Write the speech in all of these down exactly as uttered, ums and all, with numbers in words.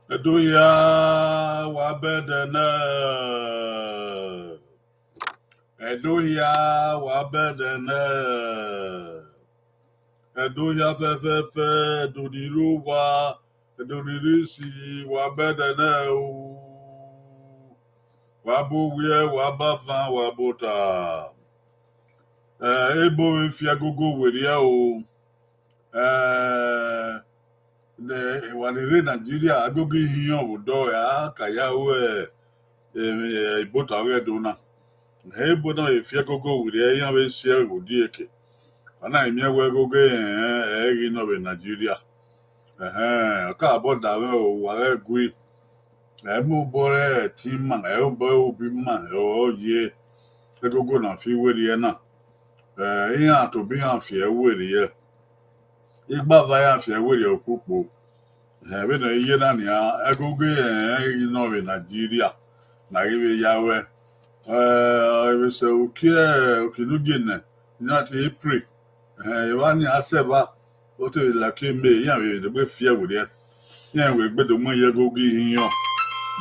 Ẹdo hia, wa bẹdẹ nẹ. Ẹdo hia, wa bẹdẹ nẹ. Ẹdo hia fẹfẹfẹ, Ẹdo ni rre owa, Ẹdo ni rre isi, wa bẹdẹ nẹ o. Wa bu owiẹ, wa bu avan, wa bu ota. Eh, ebo vbe fi ẹgogo werriẹ o. Eh, ne wa ni rre Nigeria, agogo ihiọn vbe odọ, a ka ya ru, eh, ibota ọghe Ẹdo na. Ebo na vbe fi ẹgogo werriẹ, iran vbe si ẹre vbe odieke. Ọ na miẹn wẹ ẹgogo ẹnrẹn ẹ i ghi nọ vbe Nigeria. Ẹhẹn, ọ ka bọ da mwẹ o, wa ghẹ gui. Ẹ i mu obọ rẹ ẹtin ima, ẹ i mu obọ rẹ obi ima, ọ ye ẹgogo na fi werriẹ na. Eh, iran tobọ iran fi ẹre werriẹ. Igbava iran fi ẹre werriẹ ukpokpo. Ẹhẹn, vbene ọ ye na nian, ẹgogo ẹnrẹn i nọ vbe Nigeria, ne a ghi vbe ya ruẹ. Eh, vbe sẹ uki, uki ne u gie nẹ, iran te April. Ẹhẹn, evba nian sẹ evba, ọ te vbe like May, iran vbe dogbe fi ẹre werriẹ. Iran vbe gbe do mu ye ẹgogo ihiọn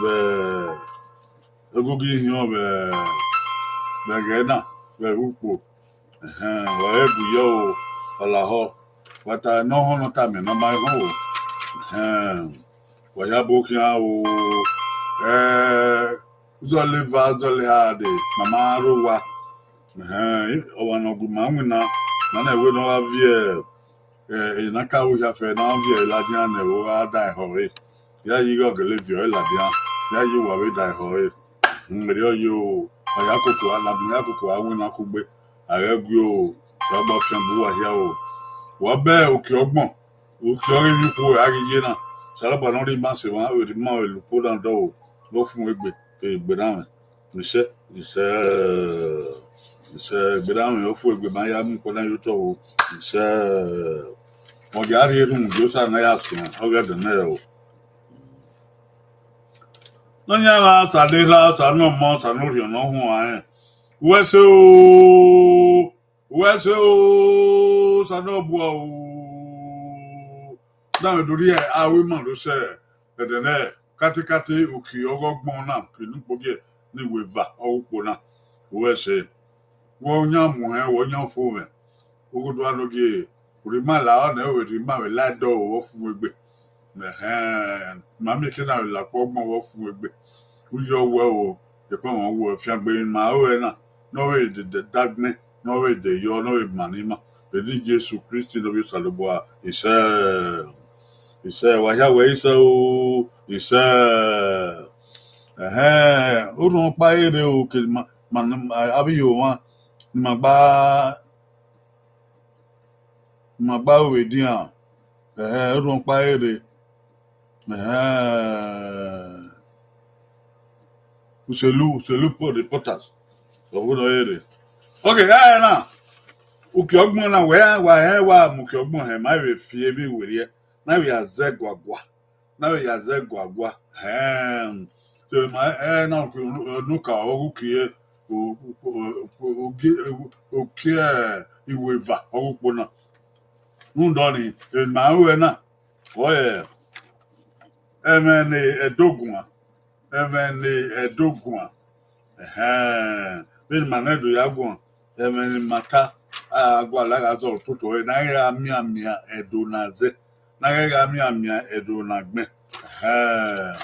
vbe, ẹgogo ihiọn vbe, vbe ẹghẹ na, vbe ukpo. Ẹhẹn, wa ghẹ gu yọ o, ọ lahọ. Wa ta ne ọ họn ne ọ tama ne ọ ma họn o. Ẹhẹn, wa ya bo khian o. Eh, uzọla eva, uzọla eha dee, ma ma rre owa. Ẹhẹn, ọmwa ne ọ gu ima winna, ma na wẹ ne ọ gha viẹ, eh, ena ka ru hia fẹ ne ọ viẹ ladian ne ẹvbo gha da ehọ re. Ya yi ighe ọgele viọ ẹre ladian, ya yi owa vbe da ehọ re. Erriọ ye o, ọ ya koko a, ladian ya koko a winna kugbe, a ghẹ gu o, Osanobua fian bu uwa hia o. Wa bẹ uki ọgbọn, uki ọghe emwi ukpo a ghi ye na, Osanobua ne ọ rhie ima sẹ emwa, ọ rhie ima vbe ukpo na dọvbo, ọ fun egbe, egbe na mwẹ. Isẹ, isẹ, isẹ, egbe na mwẹ, ọ fun egbe ma ya mu ukpo na ye otọ o. Isẹ, ọ ya rhie erhunmwu ye Osa ne a ya suẹn, ọ ghẹ dẹ nẹ o. Nọyaẹnmwa Osa ne Erha, Osa ne Ọmọ, Osa ne Orhiọn ne ọ huanrẹn. Uwẹ ẹse o, uwẹ ẹse o, Osanobua o. Danmwẹ do rhie aro ima do sẹ ẹdẹ nẹ, katekate uki ọghe ọgbọn na, uki ne ukpo gie ne iweva ọghe ukpo na. Uwẹ ẹse, wẹ ọyan muhẹn, wẹ ọyan fo mwẹ. Ughodo a nọ gie, u rhie ima la, ọ nẹ, u vbe rhie ima vbe la ẹdẹ ọvbokhan, ọ fun egbe. Ẹhẹn, ma miẹn eke na vbe la ukpo ọgbọn vbe ọ fun egbe. Uyi ọ wẹ o, ekpẹn ọmwa wẹ fiangbe emwi ma ru ẹre na, ne ọ vbe dede dagbọn, ne ọ vbe de yọ, ne ọ vbe ma ne ima. Vbe eni Jesu Kristi ne ovbi Osanobua, isẹ, isẹ, wa hia wẹ isẹ o, isẹ. Ẹhẹn, orhunmwu ọkpa i rre o, ke ma, ma, ma, avbe iyo mwa, ne ima gba, ne ima gba ru vbe edian, ẹhẹn, orhunmwu ọkpa i rre. Ẹhẹn. Uselu, Uselu po reporters. Ọ vbe nọ rere. Ok, ẹre na. Uki ọgbọn na, wẹ wa hẹn wa mu uki ọgbọn hẹn, ma vbe fi emwi werriẹ, na vbe ya zẹ guagua. Na vbe ya zẹ guagua. Ẹhẹn. So, ma, ẹre na, uki, nuka, ọ ghi uki, o, o, o, o, uki, eh, iweva, ọ ghi ukpo na. Rhunmwuda ọnii, emwi ne ima ru ẹre na, ọ rẹn ẹmwẹ ne Ẹdo guan, ẹmwẹ ne Ẹdo guan. Ẹhẹn, vbene ima nẹ do ya guan, ẹmwẹ ne ima ta, a gha gualọ, a gha zọlọ toto ẹre, ne a ghi gha mianmian Ẹdo na zẹ, ne a ghi gha mianmian Ẹdo na gbẹn. Ẹhẹn,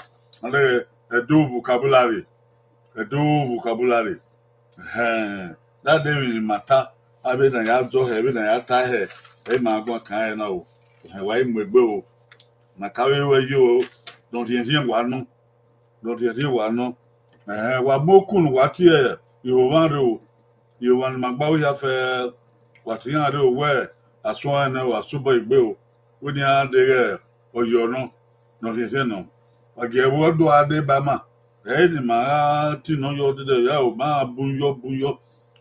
ọ rẹn Ẹdo vocabulary, Ẹdo vocabulary. Ẹhẹn, da de emwi ne ima ta, Avbe na ya zọ hẹ, avbe na ya ta hẹ, ẹ i ma guan kan ẹre na o. Ẹhẹn, wa i mu egbe o. Na ka vbe ru ẹre yo, ne ọ rhiẹnrhiẹn wa nọ, ne ọ rhiẹnrhiẹn wa nọ. Ẹhẹn, wa mu okun ne uwa tie Jihova rre o. Jihova ne ima gba ru hia fẹ, wa tie iran rre o, wẹ a suẹn nẹ o, a sobọ egbe o. Wẹ ne iran deghẹ ọyọ nọ, ne ọ rhiẹnrhiẹn nọ. Wa gie ẹvbo ọdua deba ima. Ẹ i re ne ima gha tinọ yọ dede ya o, ma gha bun yọ, bun yọ,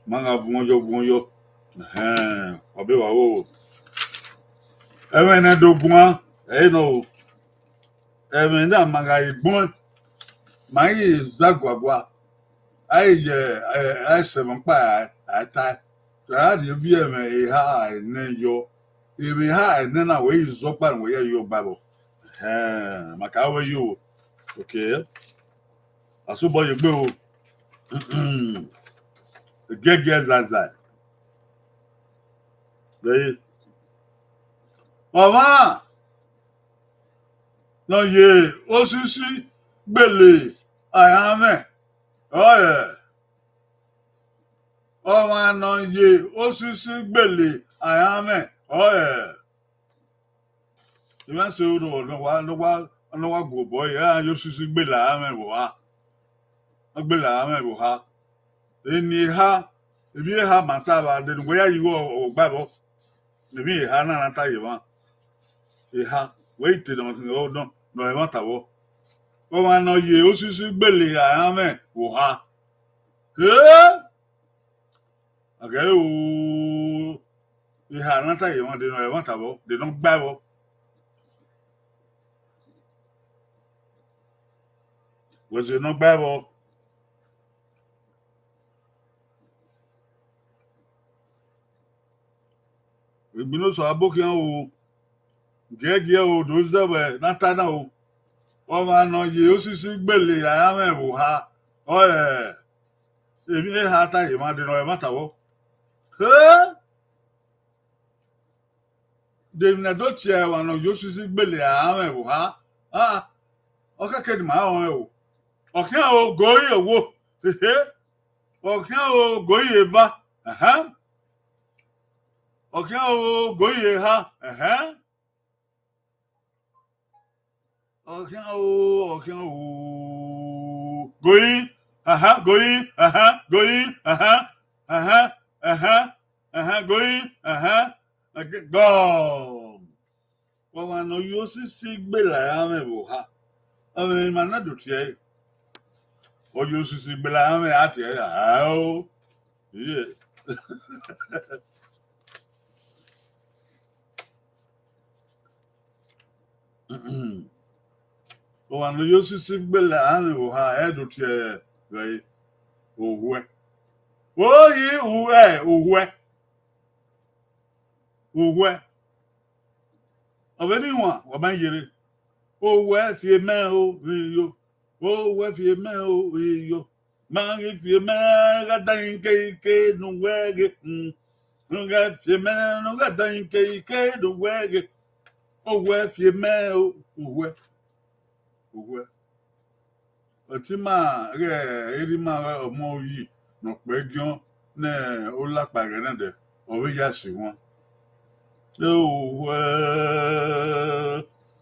ma gha vuọn yọ, vuọn yọ. Ẹhẹn, wa be wa ro. Ẹmwẹ ne do guan, ẹ i re nọ o. Ẹmwẹ na ma gha ye gbọn, ma i za guagua, a i ye, ẹ, a i sẹ ẹmwẹ ọkpa, a, a ta. Ra rhie viọ ẹmwẹ eha ẹnẹ yọ, emwi eha ẹnẹ na wẹ i zọ ọkpa ne wẹ ya yo gba vbọ. Ẹhẹn, ma ka wẹ yo. Okay. A sobọ ye egbe o. Giẹgiẹ zazae. Vbe ọmwa ne ọ ye osisi gbele aranmwẹ, ọre ọmwa ne ọ ye osisi gbele aranmwẹ, ọre Emwa ẹse oro ne ọ wa, ne ọ wa, ne ọ wa gu obọ ẹre, iran ye osisi gbele aranmwẹ vbe oha. Ọ gbele aranmwẹ vbe oha. Eni eha, emwi eha ma ta vba, de ne uwẹ ya ye igho ọgba vbọ. Emwi eha na na ta ye emwa. Eha, wẹ i te nọ, nọ, nọ ẹmwata vbọ. Ọmwa ne ọ ye osisi gbele aranmwẹ vbe oha. Ee! A ghẹ o, eha na ta ye emwa, de ne ọ ẹmwata vbọ, de ne ọ gba vbọ. Wẹ ze ne ọ gba vbọ. Egbinoso Abokhian o, giẹgiẹ o, do zẹ vbe na ta na o. Ọmwa ne ọ ye osisi gbele aranmwẹ vbe oha, ọre emwi eha ta ye emwa, de ne ọ ẹmwata vbọ. Ee! De emwi ne a do tie ọmwa ne ọ ye osisi gbele aranmwẹ vbe oha? Ah, ọ kẹkẹ ne ima rẹn ọnrẹn o. Ọ khian o, gori owo. Ehe. Ọ khian o, gori eva. Ẹhẹn. Ọ khian o, gori eha. Ẹhẹn. Ọ khian o, ọ khian o. Gori, ẹhẹn, gori, ẹhẹn, gori, ẹhẹn, ẹhẹn, ẹhẹn, ẹhẹn, gori, ẹhẹn. Gọm. Ọmwa ne ọ ye osisi gbele aranmwẹ vbe oha, ọmwa ne ima na do tie ẹre. Ọ ye osisi gbele aranmwẹ, a tie ẹre, ao. Iye. Ọmwa ne ọ ye osisi gbele aranmwẹ vbe oha, ẹ do tie ẹre vbe ohuẹ. Oyi, uẹ, ohuẹ. Ohuẹ. Ọ vbe ne ihuan, wa ma yerre. Ohuẹ fi emẹ o, iyo. Ohuẹ fi emẹ o, iyo. Ma ghi fi emẹ gha da ike ike ne uwẹ ghe, hmm. Gha fi emẹ ne u gha da ike ike ne uwẹ ghe. Ohuẹ fi emẹ o, ohuẹ. Ohuẹ. Ọtẹn ima ghẹ erha ima ọmọ uyi ne ọ kpẹgiọn ne olakpa ẹghẹ nẹdẹ, ọ vbe ya si wan. Ohuẹ,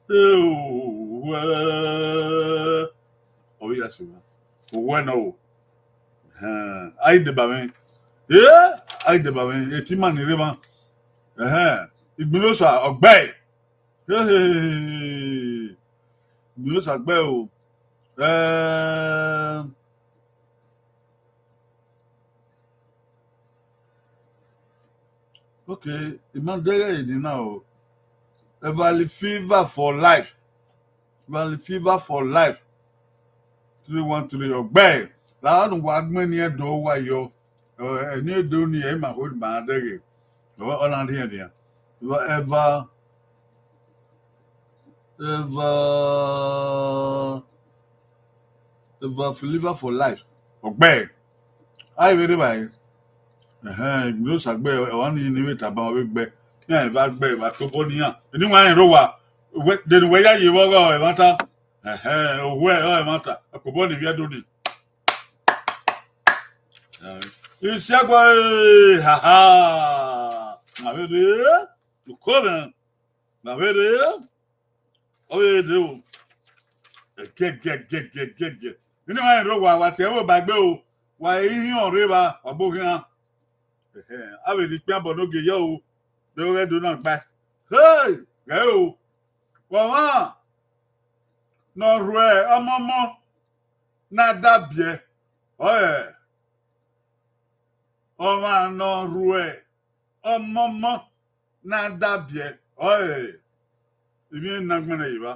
ohuẹ, ọ vbe ya si wan. Ohuẹ nọ o. Ẹhẹn, a i deba mwẹ. Ee, a i deba mwẹ, ọtẹn ima ni rre emwa. Ẹhẹn, Igbinosa ọ gbe ẹe. Hehehe. Igbinosa gbe ẹe o. Ẹẹn, okay, ima deghẹ eni na o. Valley Fever for life. Valley Fever for life. Three one three, ọ gbe ẹe. Ra ne uwa gbẹn ni ẹdọ uwa yọ. Ẹ, eni Ẹdo ni, ẹ i ma ho ne ima dẹghe. Ọ, ọ na rhiẹnrhiẹn. Eva, eva, eva, eva Fever for life. Ọ gbe ẹe. A i vbe rre evbare. Ẹhẹn, Igbinosa gbe ẹe, ọmwa ni, ni vbe tama ọ vbe gbe ẹe. Iran eva gbe ẹe, vbe a tobọ ne iran. Eni wa rẹn rre owa, wẹ, de ne uwẹ ya ye vbe ọghe ẹmwata. Ẹhẹn, ohuẹ ọre ẹmwata. A tobọ ne ivbi Ẹdo ni. Ẹhẹn. Isiagua, eh, ha ha. Ma vbe rre, uko mwẹ, ma vbe rre, ọ vbe rre o. Ẹgẹgẹgẹgẹgẹ. Ine wa rẹn rre owa, wa tie ẹvbo ba egbe o. Wa i hiọn rre evba, wa gbe okhian. Ehe, a vbe rhie ikpian bọ ne ogie yọ o. De ọghẹ do na gbae. Hey, ghẹ o. Ọmwa ne ọ rhuẹ ọmọmọ na da biẹ, ọre ọmwa ne ọ rhuẹ ọmọmọ na da biẹ, ọre emwi na gbẹnnẹ ye evba,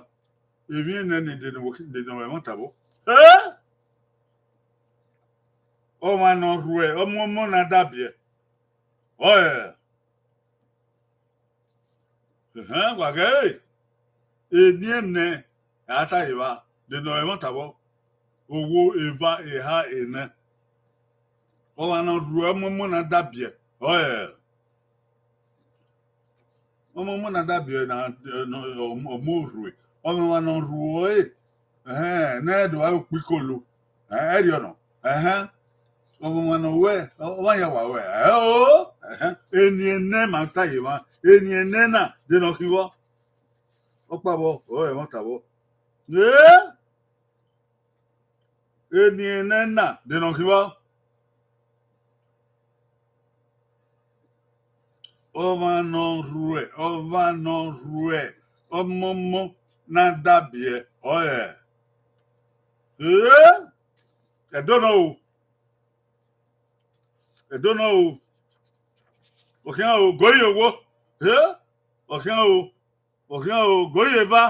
emwi nẹ ni de ne wẹ, de ne wẹ ẹmwata vbọ. Eh? Ọmwa ne ọ rhuẹ ọmọmọ na da biẹ, ọre Ehẹn, wa ghẹ re, eni ẹnẹ a ta ye evba, de ne ọ ẹmwata vbọ, owo, eva, eha, enẹ. Ọmwa ne ọ rhuẹ ọmọmọ na da biẹ, ọre ọmọmọ na da biẹ na, ọmọ orhue, ọmwa ne ọ rhuẹ ọre, ẹhẹn, ne ẹ do aro kpikolo, ẹhẹn, ẹrriọ nọ, ẹhẹn, ọmwa ne ọ wẹ, ọmwa ya wa wẹ, ẹ o, ẹhẹn, eni ẹnẹ ma ta ye emwa, eni ẹnẹ na de ne ọ khin vbọ, ọkpa vbọ, ọre ẹmwata vbọ, eh, eni ẹnẹ na de ne ọ khin vbọ. Ọmwa ne ọ rhuẹ, ọmwa ne ọ rhuẹ ọmọmọ na da biẹ, ọre eh, ẹdẹ nọ o, ẹdẹ nọ o, ọ khian o, goi ye owo, eh, ọ khian o, ọ khian o, goi ye eva,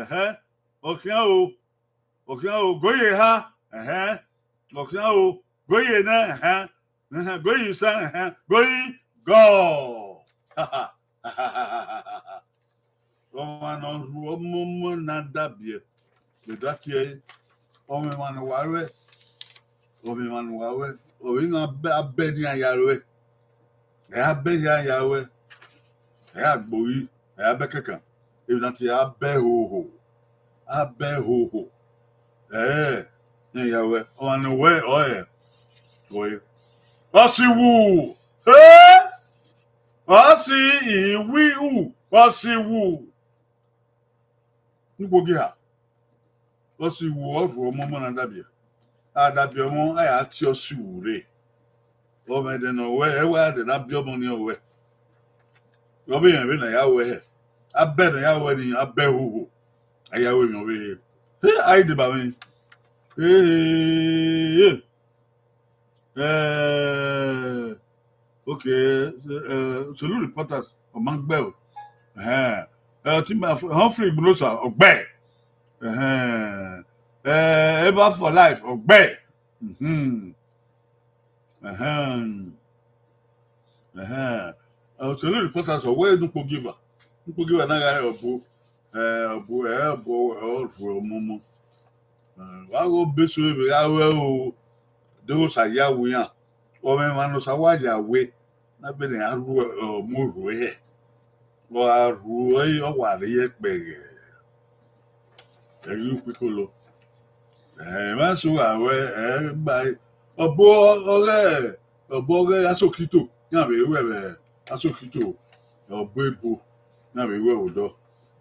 ẹhẹn, ọ khian o, ọ khian o, goi ye eha, ẹhẹn, ọ khian o, goi ye enẹ, ẹhẹn, ẹhẹn, goi ye isan, ẹhẹn, goi gọ. Ọmwa ne ọ rhuẹ ọmọmọ na da biẹ, vbe da tie ẹre, ọmwa emwa ne uwa ruẹ, ọmwa emwa ne uwa ruẹ, ọmwa iran abẹ, abẹ ne iran ya ruẹ, ẹ abẹ hia ya ruẹ, ẹ a gbe ori, ẹ abẹ kẹkan, emwi na tie abẹ hoho, abẹ hoho, ẹ, iran ya ruẹ, ọmwa ne uwẹ ọre, ọre, ọ si wu, eh, ọ si iwu, ọ si wu. Nukpo gie ha, ọ si wu, ọ rhuẹ ọmọmọ na da biẹ, a da biẹ ọmọ, a ya tie ọ si wu rre. Ọ mwẹ ẹdẹ ne ọ wẹ, ẹ wẹ a dẹ na biẹ ọmọ ni ọ wẹ. Ọ vbe rẹn vbene a ya wẹ hẹ, abẹ ne a ya wẹ ni, abẹ hoho, a ya wẹ emwi ọvbehe. He, a i deba mwẹ. He, he, he. Eh, okay, eh, Selu Reporters, ọ ma gbe o. Ẹhẹn. Eh, Tim Af-, Humphrey Igbonosa, ọ gbe. Ẹhẹn. Eh, Ever for Life, ọ gbe. Mhm. Ẹhẹn. Ẹhẹn. Eh, Selu Reporters, ọ wẹ Nukpo Giver. Nukpo Giver na gha re ọbo, eh, ọbo, eh, ọbo, ọ rhuẹ ọmọmọ. Eh, wa ghe ọbe eso vbe gha ruẹ o, de Osa ya wu iran. Ọmwa emwa ne Osa wa ya we, na vbene a rhuẹ, ọ mu rhuẹ hẹ. Ọ gha rhuẹ, ọ wa rrie kpẹghẹ. Ẹ ghi ru kpikolo. Eh, emwa eso gha ruẹ, ẹ gba, ọbo ọghe, ọbo ọghe Asokito, iran vbe ruẹ vbe Asokito, ọbo ebo, iran vbe ruẹ vbe odọ.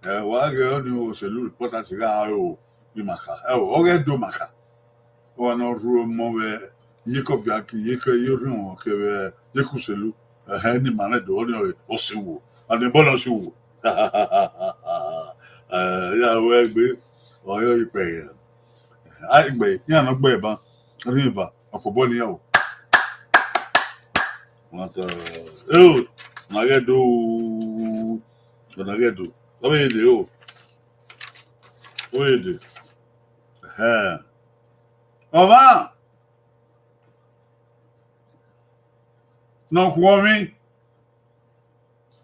Ẹ, wa ghẹ ọnii, Selu Reporters gha ro ima kha. Ẹ, ọ ghẹ do ma kha. Ọmwa ne ọ rhuẹ ọmọ vbe iyeke ọvia ke iyeke, ye orhiọn kevbe iyeke Selu. Ẹhẹn, ne ima nẹ do, ọnii ọre ọ si wu. Ọnii bọlọ si wu. Ẹ, ya ruẹ egbe, ọ yọ ikpẹghẹ. A gbe, iran nọ gbe ban, rhinvba, ọkpobọ ne iran o. Wata, eo, ma ghẹ do, ọ na ghẹ do. Ọ vbe de o. Ọ vbe de. Ẹhẹn. Ọmwa ne ọ khuọnmwi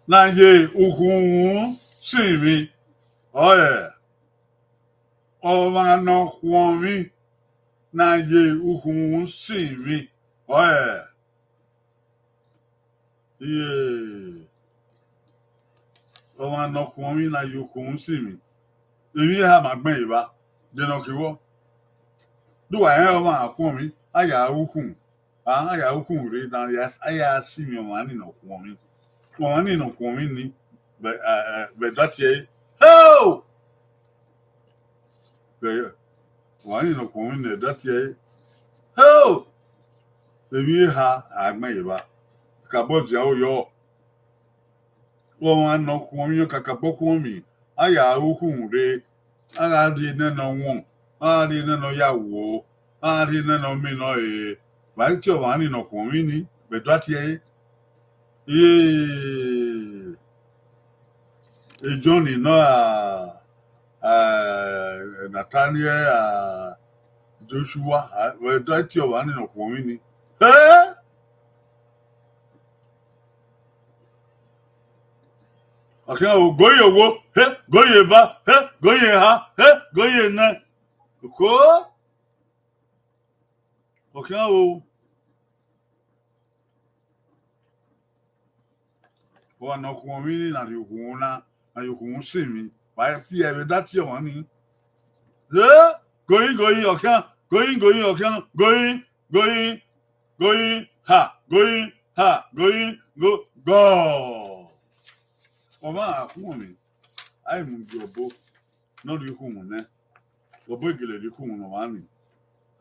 na ye ukhunmwu sinmwi, ọre ọmwa ne ọ khuọnmwi na ye ukhunmwu sinmwi, ọre, iye, ọmwa ne ọ khuọnmwi na ye ukhunmwu sinmwi. Emwi eha ma gbẹn evba, de ne ọ khin vbọ? De uwa rẹn ọmwa khuọnmwi, a ya ru ukhunmwu. A ya ru ukhunmwu rre, ne a ya, a ya sinmwi ọmwa ni ne ọ khuọnmwi. Ọmwa ni ne ọ khuọnmwi ni, vbe, eh, eh, vbe dọtiẹ ẹre, heo! Vbe, ọmwa ni ne ọ khuọnmwi ni, vbe dọtiẹ ẹre, heo! Emwi eha a gbẹn ye evba, kakabọ dia aro yọ. Ọmwa ne ọ khuọnmwi, ọ kakabọ khuọnmwi, a ya ru ukhunmwu rre, a gha rhie nene ọwọn, a gha rhie nene ọ ya wuo, a gha rhie nene ọ miẹn ne ọ re, vbe a i tie ọmwa ni ne ọ khuọnmwi ni, vbe dọtiẹ ẹre. Ee, Jọn nọ ra, eh, Nataniẹl ra, Joshua, a, vbe a i tie ọmwa ni ne ọ khuọnmwi ni. Hẹ! Ọ khian o, go ye owo, he, go ye eva, he, go ye eha, he, go ye enẹ. Oko. Ọ khian o. Ọmwa ne ọ khuọnmwi ni, ne a rhie ukhunmwu na, ne a rhie ukhunmwu sinmwi, vbe a i tie, vbe a i tie ọmwa ni. Ee, go yi, go yi, ọ khian, go yi, go yi, ọ khian, go yi, go yi, go yi, ha, go yi, ha, go yi, go, gọ. Ọmwa a khuọnmwi, a i mu gie ọbo ne ọ rhie ukhunmwu nẹ. Ọbo gele rhie ukhunmwu ne ọmwa ni.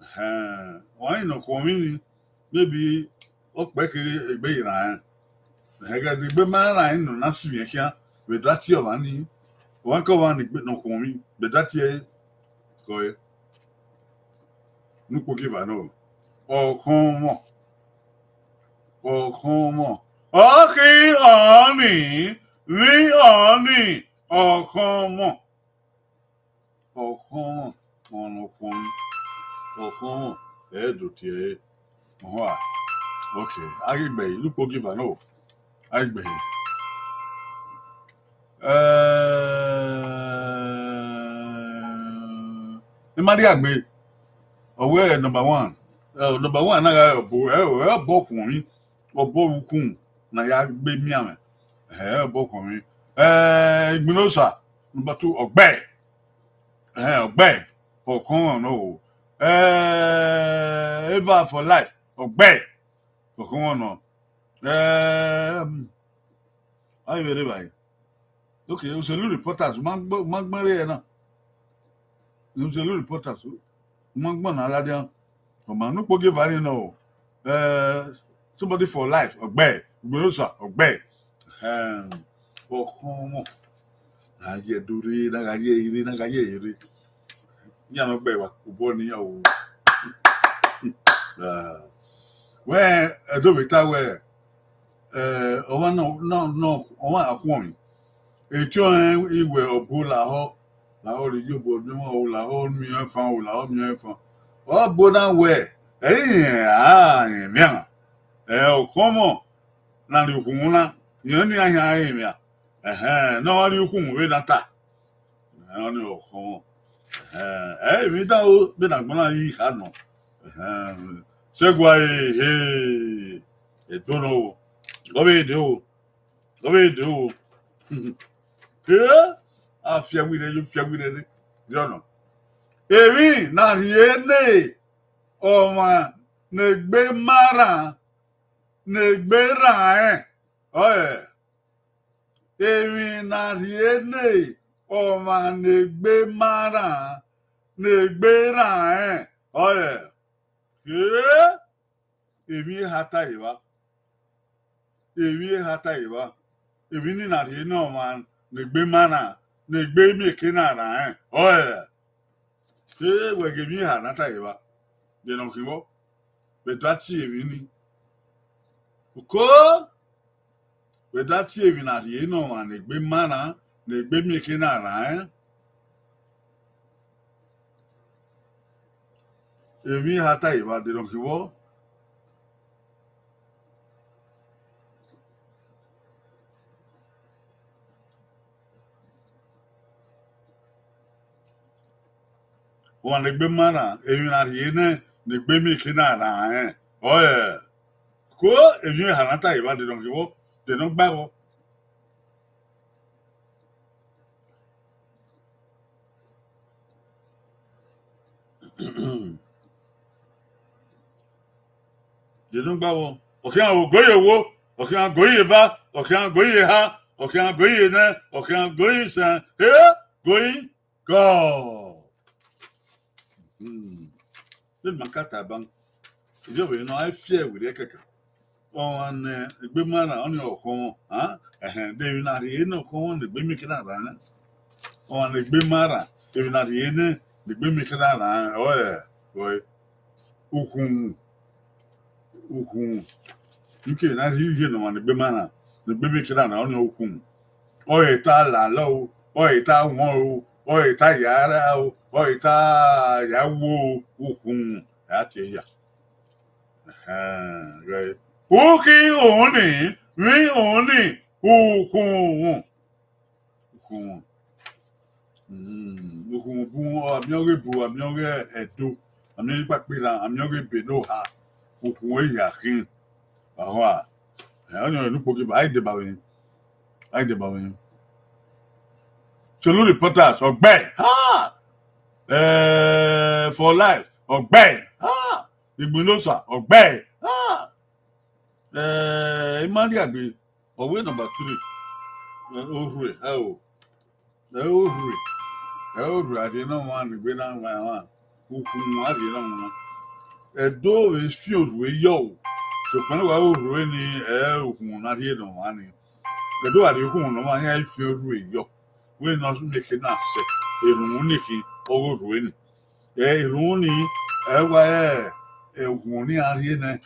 Ẹhẹn, ọmwa ni ne ọ khuọnmwi ni, maybe ọ kpẹe kherhe egbe ye rran rẹn. Ẹhẹn, ẹghẹ ne egbe ma rran rẹn ne ọ na sinmwi khian, vbe a i tie ọmwa ni, ọmwa kọmwa ni ne ọ khuọnmwi, vbe a i tie ẹre, kọ ẹre. Ne ukpogieva nọ, ọkhọnmwọ, ọkhọnmwọ, ọ khin ọnii, vbe ọnii, ọkhọnmwọ. Ọkhọnmwọ, ọmwa ne ọ khuọnmwi, ọkhọnmwọ, ẹ i do tie ẹre. Ọhọn a, okay, a ghi gbe ẹre, ne ukpogieva nọ, a ghi gbe ẹre. Eh, I ma rhie gbe, ọ wẹ number one, eh, number one na gha re ọbo, ẹ, ẹ ọbo khuọnmwi, ọbo vbe ukhunmwu ne a ya gbe mianmwẹ, ẹhẹn, ọbo khuọnmwi, eh, Igbinosa, number two, Ọgbẹe, ẹhẹn, Ọgbẹe, ọkhọnmwọ nọ o, eh, Eva for life, Ọgbẹe, ọkhọnmwọ nọ, eh, a i vbe rre evbare. Okay, Oselu Reporters, ma gbẹn, ma gbẹn rre ẹre na. Oselu Reporters, ma gbẹn na ladian. Ọ ma ne ukpogieva ni nọ o. Eh, somebody for life, Ọgbẹe, Igbinosa, Ọgbẹe. Ẹhẹn, ọkhọnmwọ. Na ye do rre, na gha ye rre, na gha ye rre. Iran nọ gbe wa obọ ne iran o. Ah. Wẹ, Ẹdo vbe ta wẹ, eh, ọmwa nọ, nọ, nọ, ọmwa a khuọnmwi. Etiọnrẹn i wẹ ọbo lahọ, lahọ rre iyobọ ne ọmwa o, lahọ miẹn ọfan o, lahọ miẹn ọfan. Ọbo na wẹ, ẹ i rẹn a rẹn emwian. Ẹ, ọkhọnmwọ ne a rhie ukhunmwu na, irẹn ni a khian rẹn emwian. Ẹhẹn, ne ọ wa rhie ukhunmwu vbe na ta. Ẹhẹn, ọnii ọkhọnmwọ. Ẹhẹn, ẹ, emwi dan o, vbene agbọn na ghi kha nọ. Ẹhẹn, sẹgua ehe, Ẹdo nọ o, ọ vbe de o, ọ vbe de o. Ee, a fiawirẹ yo, fiawirẹ rre, rre ọnọ. Emwi ne a rhie ne ọmwa ne egbe ma rran, ne egbe rran rẹn, ọe, emwi ne a rhie ne ọmwa ne egbe ma rran, ne egbe rran rẹn, ọe, ee, emwi eha ta ye evba. Emwi eha ta ye evba. Emwi ni na rhie ne ọmwa ne egbe ma rran, ne egbe miẹn eke na rran rẹn, ọe, te wẹ ghe emwi eha na ta ye evba, de ne ọ khin vbọ? Vbe da tie emwi ni. Oko, vbe da tie emwi na rhie ne ọmwa ne egbe ma rran, ne egbe miẹn eke na rran rẹn. Emwi eha ta ye evba, de ne ọ khin vbọ? Ọmwa ne egbe ma rran, emwi na rhie nẹ, ne egbe miẹn eke na rran rẹn, ọe, ko emwi eha na ta ye evba, de ne ọ khin vbọ, de ne ọ gba vbọ. Ye ne u gba vbọ? Ọ khian ogo ye owo, ọ khian ogo ye eva, ọ khian ogo ye eha, ọ khian ogo ye nẹ, ọ khian ogo ye isẹn, e, ogo ye God. Hmm. Vbene ma ka ta ban, iyọ vbe nọ, a i fiẹ werriẹ kẹkan. Ọmwa ne egbe ma rran, ọnii ọ khọmọ, a? Ẹhẹn, de emwi na rhie ne ọ khọmọ ne egbe miẹn ke na rran. Ọmwa ne egbe ma rran, emwi na rhie nẹ ne egbe miẹn ke na rran, ọ ẹ, ọ ẹ, ukhunmwu, ukhunmwu. Ike na rhie ihe ne ọmwa ne egbe ma rran, ne egbe miẹn ke na rran, ọnii ukhunmwu. Ọ ẹ ta lalọ o, ọ ẹ ta wọn o, ọ ẹ ta ya ra o, ọ ẹ ta ya wo o, ukhunmwu, a tie ya. Ẹhẹn, ghẹ. Ukhi oni, vbe oni, ukhunmwu. Ukhunmwu. Mm, ukhunmwu bun, a miẹn ọghe ebu, a miẹn ọghe Ẹdo, a miẹn ọghe ikpakpe erhan, a miẹn ọghe ebe ne oha, ukhunmwu ehia khin. Ahua. Ẹ, ọnii ọre ne ukpogieva, a i deba vbe, a i deba vbe. Solu Reporters, ọgbẹe, ha! Eh, For Life, ọgbẹe, ha! Igbinosa, ọgbẹe, ha! Eh, Imariagbe, ọ wẹ number three. Eh, Orhue, ẹ o. Ẹ Orhue, ẹ Orhue a rhie ne ọmwa ne egbe na wan emwa. Ukhunmwu a rhie ne ọmwa. Ẹdo vbe fian Orhue yọ o. Sokpan ne wa Orhue ni, ẹ ukhunmwu ne a rhie ne ọmwa ni. Ẹdo gha rhie ukhunmwu ne ọmwa, iran i fian Orhue yọ. Wẹ ne ọ mieke na sẹ, erhunmwu ni khin ọghe Orhue ni. Ẹ, erhunmwu ni, ẹ wa ẹ, ẹ, ukhunmwu ni a rhie nẹ.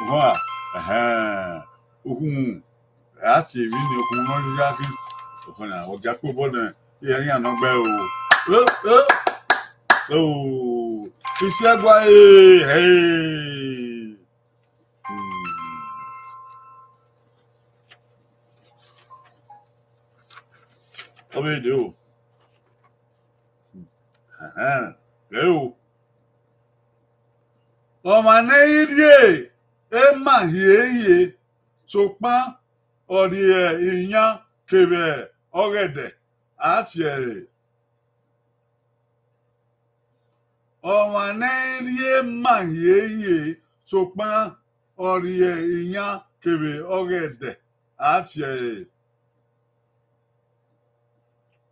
Uhua, ẹhẹn, ukhunmwu, ẹ, a tie emwi ni ukhunmwu ne ọ ya khin. Ukhunmwu na, ọ gia kpe obọ nẹ, iran iran nọ gbe o. E, e, o, isiẹgua, e, e. Hmm. Ọ vbe de o. Ẹhẹn, rẹ o. Ọmwa ne ẹ i rhie ema hie hie, sokpan ọ rhie iyan kevbe ọghẹdẹ, a tie ẹre. Ọmwa ne ẹ i rhie ema hie hie, sokpan ọ rhie iyan kevbe ọghẹdẹ, a tie ẹre.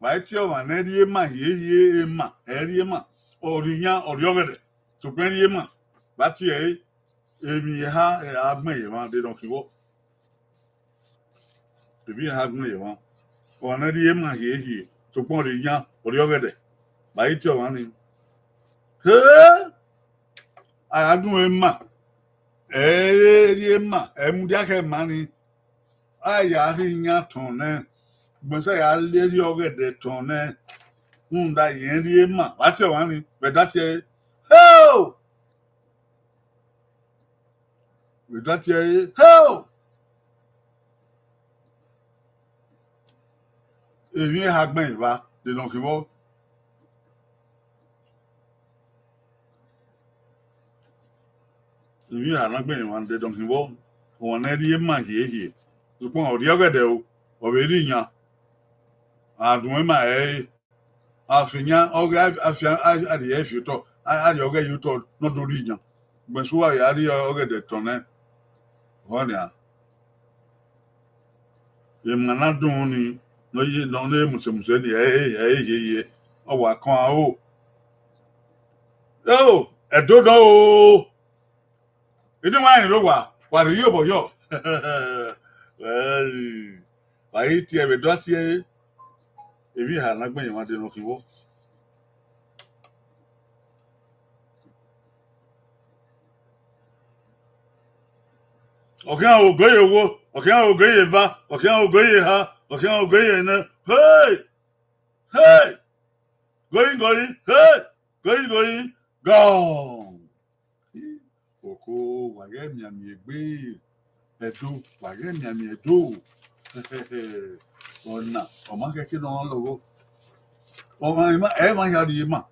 Wa i tie ọmwa ne ẹ rhie ema hie hie, ema, ẹ rhie ema, ọ rhie iyan, ọ rhie ọghẹdẹ, sokpan ẹ rhie ema, wa tie ẹre, emwi eha, ẹ, a gbẹn ye emwa, de nọ khin vbọ. Emwi eha gbẹn ye emwa. Ọmwa ne ẹ rhie ema hie hie, sokpan ọ rhie iyan, ọ rhie ọghẹdẹ, wa i tie ọmwa ni. He! A gha dun ema, ẹ i rhie ema, ẹ i mudia khẹ ema ni. A ya rhie iyan tọn nẹ, ugbẹn sẹ ya rhie ọghẹdẹ tọn nẹ, rhunmwuda irẹn rhie ema, wa tie ọmwa ni, vbe da tie ẹre, heo! Vbe da tie ẹre, heo! Emwi eha gbẹn evba, de nọ khin vbọ. Emwi eha na gbẹn evba, de nọ khin vbọ. Ọmwa ne ẹ rhie ema hie hie, sokpan ọ rhie ọghẹdẹ o, ọ vbe rhie iyan, a dun ema ẹre. Afian ọghe, afian a rhie fi otọ, a rhie ọghẹ ye otọ ne ọ do rhie iyan. Ugbẹn sẹ uwa ya rhie ọghẹdẹ tọn nẹ, ọhọ nian. Emwa na dun ni, ne ọ ye, ne ọ na musẹ musẹ ni, ẹ, ẹ, ẹ, ye, ye, ọ wa kọn aro. Eo, Ẹdo nọ o. Eni wa rẹn rre owa, wa rhie iyobọ yọ. Well, wa i tie ẹre vbe do tie ẹre, emwi eha na gbẹn ye emwa de nọ khin vbọ. Ọ khian ogo ye owo, ọ khian ogo ye eva, ọ khian ogo ye eha, ọ khian ogo ye nẹ. Hey! Hey! Going, going, hey! Going, going, gone! Oko, wa ghẹ mianmian egbe, Ẹdo, wa ghẹ mianmian Ẹdo. Ọna, ọ ma khẹke ne ọ lọghọ. Ọmwa, ẹ ma, ẹ ma hia rhie ema.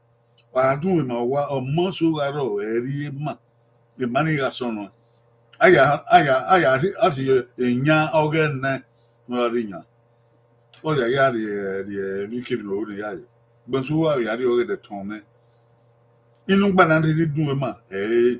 Wa dun ema, wa, ọmọ so gha rrọọ, ẹ rhie ema. Ema ni gha sọnnọ. A ya, a ya, a ya rhie, a rhie iyan ọghẹ nẹ, ne ọ ra rhie iyan. Ọ ya, ya rhie, rhie emwi kevbe ne ọ ru ne ya rhie. Ugbẹn sẹ uwa ya rhie ọghẹdẹ tọn nẹ. Inu gba na rhirhi dun ema, ẹ,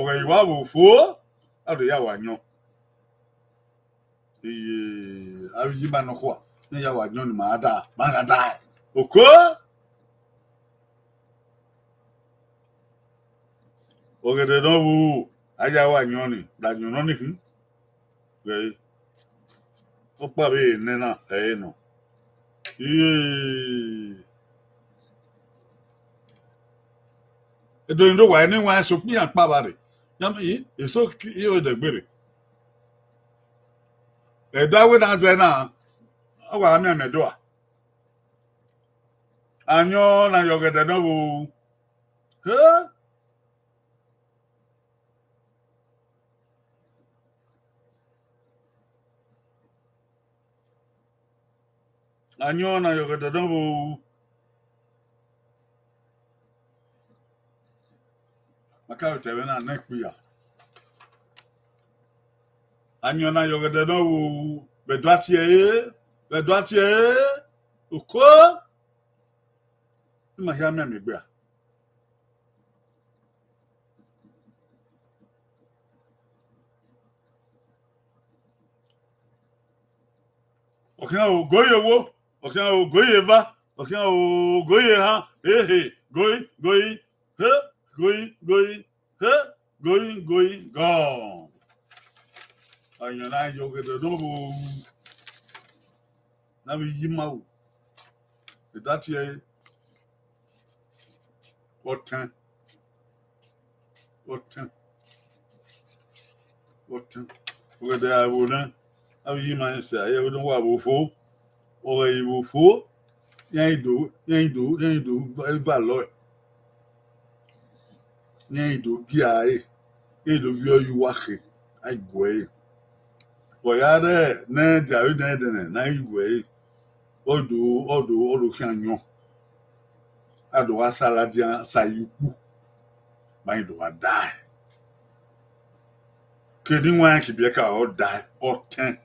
ọghẹ wa vbe fo, a do ya wa yọn. Iye, avbe iye ima nọkhua, ne ya wa yọn ni ma da, ma gha da. Oko. Ọgẹdẹ ne ọ vbo, a ya wa yọn ni, da yọn nọ ni khin. Ghẹ, ọkpa vbe nẹ na, ẹ i re nọ. Iye. Edo ni do wa ne wa sokpia kpa vba rre. Ya mi, eso ki, i ho dẹgbe rre. Ẹdẹ a wẹ na zẹ na, ọ wa mianmian do a. Ayọn na ye ọgẹdẹ ne ọ vbo. He? Ayọn na ye ọgẹdẹ ne ọ vbo. Ma ka vbe ta ẹmwẹ na nẹ ikpia. Ayọn na ye ọgẹdẹ ne ọ vbo, vbe ẹdua tie ẹre, vbe ẹdua tie ẹre, oko. Ima hia mianmian egbe a. Ọ khian o, goi ye owo, ọ khian o, goi ye eva, ọ khian o, goi ye ehan, ehe, goi, goi, he, goi, goi, he, goi, goi, gọ. Ayọn na ye ọgẹdẹ ne ọ vbo, ne avbe iye ima ru. Ẹdua tie ẹre, ọtẹn, ọtẹn, ọtẹn. Ọgẹdẹ a vbo nẹ, Avbe iye ima rẹn sẹ, a ye vbe ne uwa vbe fo, ọ ghẹ vbe fo, iran do, iran do, iran do va, va lọe. Iran do gia ẹre, iran do viọ ye uwa khe, a i gu ẹre. Ọ ya rre ne dia vbe ne ẹdẹnẹ ne a i gu ẹre, ọ do, ọ do, ọ do khian yọn. A do gha sa ladian sa ye ukpu, ma rẹn do gha dae. Kene iwẹn kibiẹ ka ọ dae, ọtẹn.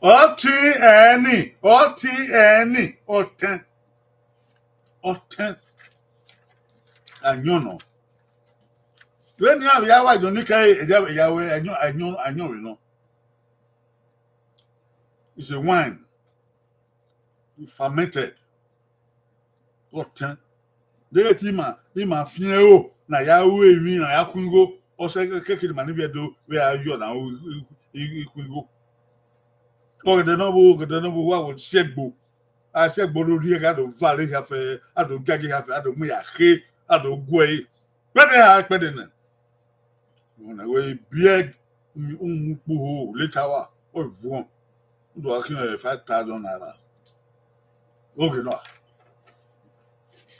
Ọtẹn ẹni, ọtẹn ẹni, ọtẹn. Ọtẹn. Ayọn nọ. Vbene iran vbe ya wa yọn ni kẹre, ẹja, ẹja wẹ ayọn, ayọn, ayọn vbe nọ. It's a wine. Fermented. Ọtẹn. Deghẹ te ima, ima fiẹn ro, ne a ya ru emwi, ne a ya khu igho, ọ sẹ kẹkẹ ne ima ni vbiẹ do vbe a yọ na ru i, i, i khu igho. Ọgẹdẹ ne ọ vbo, ọgẹdẹ ne ọ vbo, wa vbe si ẹgbo. A si ẹgbo do rhie ẹghẹ, a do vale ehia fẹ, a do giagia ehia fẹ, a do mu ya khe, a do gu ẹre. Kpẹdẹ ha, kpẹdẹ nẹ. Ọna wẹ biẹ umu ukpo ho leta wa, ọ vuọn. U do gha khian five thousand naira. Oge nọ.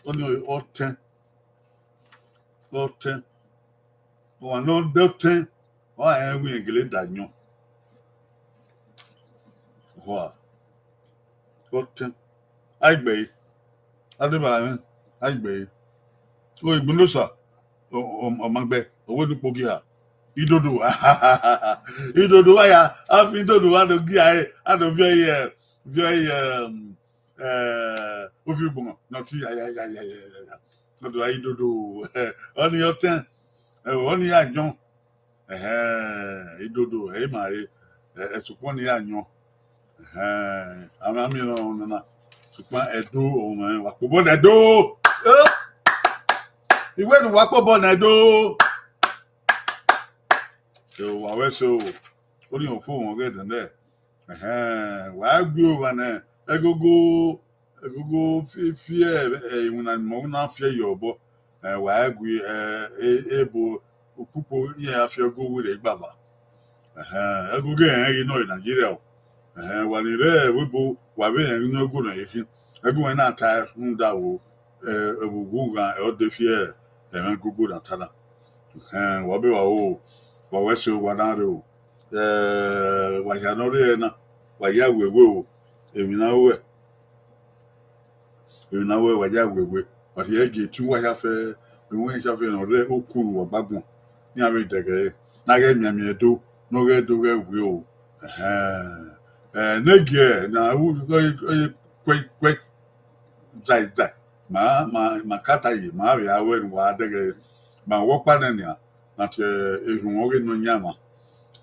Ọni ọtẹn. Ọtẹn. Ọmwa ne ọ dẹ ọtẹn, ọ rẹn wẹ irẹn gele da yọn. Hua. Ọtẹn. A i gbe ẹre. A deba mwẹ, a i gbe ẹre. O, Igbinosa, ọ, ọ, ọ ma gbe, ọ wẹ ne ukpo gie ha. Idodo. Idodo wa ya, a fi idodo wa do gie ẹre, a do viọ ye, viọ ye, um, eh, ofi ugbọmọ, nọ ti ya, ya, ya, ya, ya, ya, ya. Ọ do gha idodo, ọni ọtẹn, ẹ, ọni ya yọn. Ẹhẹn, idodo, ẹ i ma re, ẹ, ẹ, sokpan ọni ya yọn. Ẹhẹn, a ma miẹn ọnrẹn ọnọna, sokpan Ẹdo, ọmọ wa kpobọ ne Ẹdo. Eh! I wẹ ne uwa kpobọ ne Ẹdo. So, wa wẹ so, ọni ofo wọn ghe dẹndẹ. Ẹhẹn, wa gu owa nẹ, ẹgogo, ẹgogo fi, fi, ẹ, ẹ, iwinna ni mọ na fi ẹre ye obọ. Ẹ, wa gu, ẹ, e, ebo ukpukpo iran ya fi ẹgogo rre igbava. Ẹhẹn, ẹgogo ẹnrẹn ghi nọ e Nigeria o. Ẹhẹn, wa ni rre ẹvbo ebo, wa vbe rẹn ghi nọ ẹgogo nọ ye khin. Ẹgogo ẹnrẹn na ta rhunmwuda vbo, ẹ, ẹvbo ughughan ọ de fi ẹmwẹ ẹgogo na ta na. Ẹhẹn, wa be wa o, wa wẹ so, wa na rre o. Ẹ, wa hia ne ọ rre ẹre na, wa ya wẹ wẹ o, emwi na ruẹ, emwi na ruẹ wa ya wẹ wẹ, wa rhie gie tu wa hia fẹ, emwi hia fẹ ne ọ rre okun ne uwa gba guan, ne iran vbe dẹghe ẹre, ne a ghẹ mianmian Ẹdo, ne ọ ghẹ do ghẹ wẹ o. Ẹhẹn, ẹ, ne gie na ru, ẹ, ẹ, kuẹ, kuẹ, zai, zai, ma, ma, ma kata ye, ma vbe a wẹ ne uwa dẹghe, ma wẹ ọkpa nẹ nian, na tie erhunmwu ọghe Nọyaẹnmwa.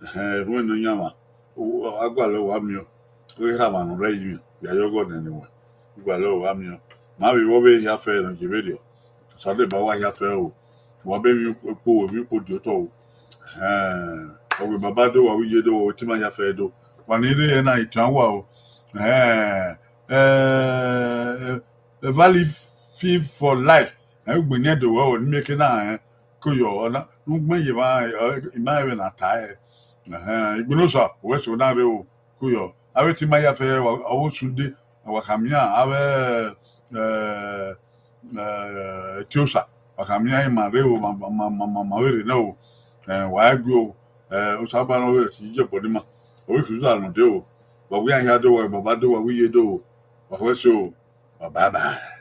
Ẹhẹn, erhunmwu Nọyaẹnmwa, o, a gualọ wa miẹn, ọ ghi rha mwa ne ọ rre iyuẹn, ya ye ọghọ nene wẹ, u gualọ wa miẹn. Ma vbe vbe ọvbehe hia fẹ ne ọ ye vberriọ, Osanobua wa hia fẹ o, wa be emwi ukpo, emwi ukpo di otọ o. Ẹhẹn, ọ wẹ baba do, wa wẹ iye do, wa wẹ etima hia fẹ do, wa ni rre ẹre na itian wa o. Ẹhẹn, ẹ, ẹ, Valley Feed for Life, ẹ, ugbẹn ne do wẹ o, ne miẹn ke na rẹn koyọ, ọ na, ne ugbẹn ye emwa, ẹ, ima ẹvbo na ta ẹre. Ẹhẹn, Igbinosa, wẹ so na rre o, koyọ. Avbe etima hia fẹ, wa, ọ vbe osunde, wa khama iran, avbe, ẹ, ẹ, etiosa, wa khama iran, ima rre o, ma, ma, ma, ma, ma vbe rre nẹ o. Ẹ, wa gu o, ẹ, Osanobua ne ọ vbe te iyobọ ne ima, ọ vbe khian uza nọ de o. Wa wẹ iran hia do, wa wẹ baba do, wa wẹ iye do o. Wa wẹ so, bye bye.